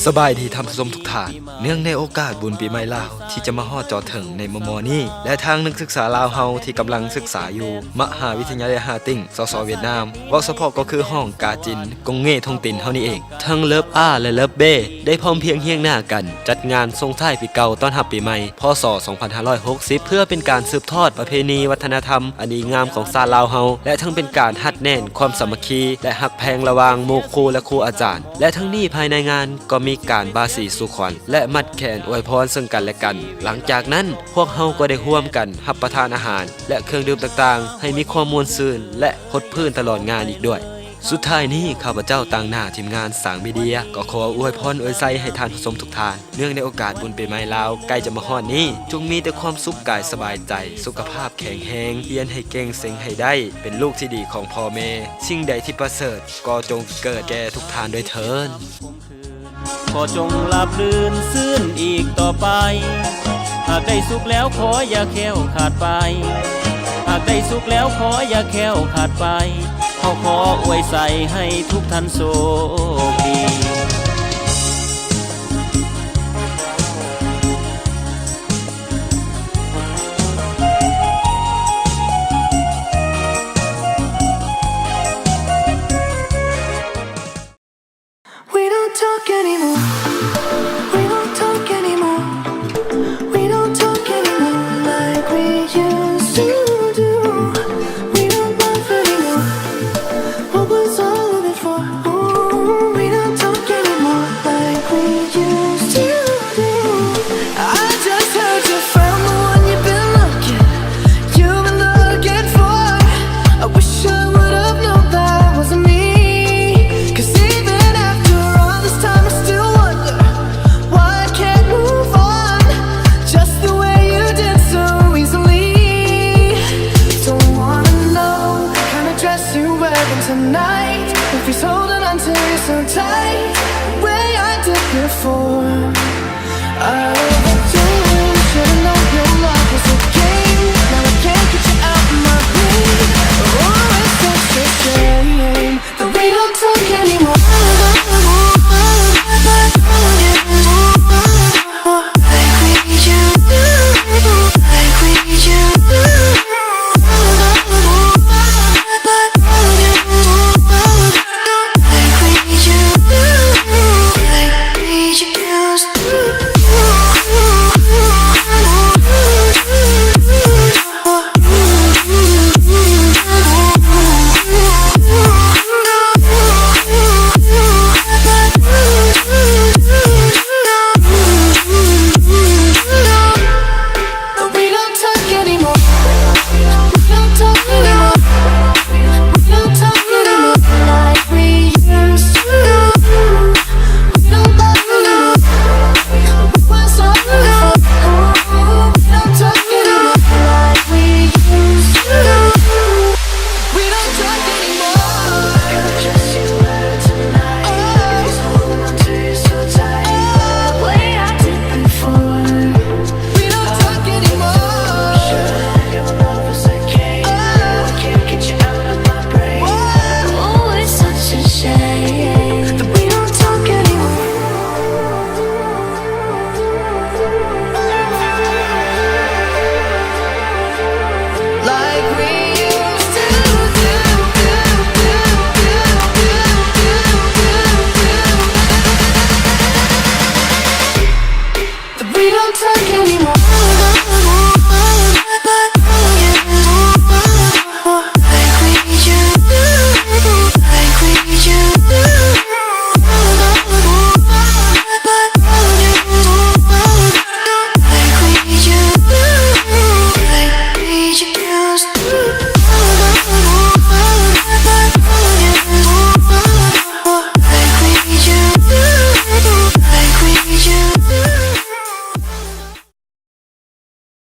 ສະບາຍດີທ່ານຜູ້ຊົມທຸກທ່ານ, ເນື່ອງໃນໂອກາດບຸນປີໃໝ່ລາວທີ່ຈະມາຮອດຈອດເຖິງໃນມໍ່ໆນີ້ ແລະ ທາງນັກສຶກສາລາວເຮົາທີ່ກຳລັງສຶກສາຢູ່ມະຫາວິທະຍາໄລຮ່າຕິງ ສສ ຫວຽດນາມ ເວົ້າສະເພາະກໍຄືຫ້ອງກາຈິນ ກົງເງ ທົ່ງຕິນເຮົານີ້ເອງ. ທັງເລີບ A ແລະ ເລີບ B ໄດ້ພ້ອມພຽງຮຽງໜ້າກັນ ຈັດງານສົ່ງທ້າຍປີເກົ່າຕ້ອນຮັບປີໃໝ່ ພ.ສ. ສອງພັນຫ້າຮ້ອຍຫົກສິບ ເພື່ອເປັນການສືບທອດປະເພນີວັດທະນະທຳອັນດີງາມຂອງຊາດລາວເຮົາ ແລະ ທັງເປັນການຮັດແໜ້ນຄວາມສາມັກຄີ ແລະ ຮັກແພງລະຫວ່າງໝູ່ຄູ່ ແລະ ຄູອາຈານ ແລະ ທັງນີ້ພາຍໃນງານກໍມີການບາສີສູ່ຂວັນ ແລະ ມັດແຂນອວຍພອນເຊິ່ງກັນແລະກັນ. ຫຼັງຈາກນັ້ນ ພວກເຮົາກໍໄດ້ຮ່ວມກັນຮັບປະທານອາຫານ ແລະ ເຄື່ອງດື່ມຕ່າງໆ ໃຫ້ມີຄວາມມ່ວນຊື່ນ ແລະ ຫົດຜື່ນຕະຫຼອດງານອີກດ້ວຍ. ສຸດທ້າຍນີ້ ຂ້າພະເຈົ້າຕາງໜ້າທີມງານສາງມີເດຍ ກໍຂໍອວຍພອນອວຍໄຊໃຫ້ທ່ານຜູ້ຊົມທຸກທ່ານ ເນື່ອງໃນໂອກາດບຸນປີໃໝ່ລາວໃກ້ຈະມາຮອດນີ້ ຈົ່ງມີແຕ່ຄວາມສຸກກາຍສະບາຍໃຈ, ສຸຂະພາບແຂງແຮງ, ຮຽນໃຫ້ເກັ່ງ, ເສັງໃຫ້ໄດ້, ເປັນລູກທີ່ດີຂອງພໍ່ແມ່, ສິ່ງໃດທີ່ປະເສີດກໍຈົ່ງເກີດແກ່ທຸກທ່ານດ້ວຍເທີ້ນ. ຂໍຈົ່ງລາບລື່ນຊື່ນອີກຕໍ່ໄປ, ຫາກໄດ້ສຸກແລ້ວຂໍຢ່າແຄ້ວຂາດໄປ, ຫາກໄດ້ສຸກແລ້ວຂໍຢ່າແຄ້ວຂາດໄປ, ເຮົາຂໍອວຍໄຊໃຫ້ທຸກທ່ານໂຊກດີ. We don't talk anymore. We don't talk anymore. We don't talk anymore like we used to do. We don't laugh anymore. What was all of it for? Ooh, we don't talk anymore like we used to do. I just heard you found the one you've been looking, you've been looking for. I wish I would've known that wasn't me. 'Cause even after all this time, I still wonder why I can't move on just the way you did so easily. Don't wanna know what kind of dress you're wearing tonight, if he's holding on to you so tight, the way I did before. I overdo it, should've known your love was a game. Now I can't get you out of my brain. Oh, it's such a shame that we don't talk anymore. Like we used to, like we used to. We don't talk anymore. We don't talk anymore. We don't talk anymore like we used to. We don't laugh anymore. We was all before. We don't talk anymore like we used to. We don't talk anymore. Just you and I. Oh. Holding on to you so tight. Oh. The way I did before. We don't talk anymore. Sure, your love is a game. Oh. I can't get you out of my brain. Whoa. Oh, it's such a shame that we don't talk anymore. Like we used to do. We don't talk anymore. Like we used to, like we used to. Like we used to, like we used to.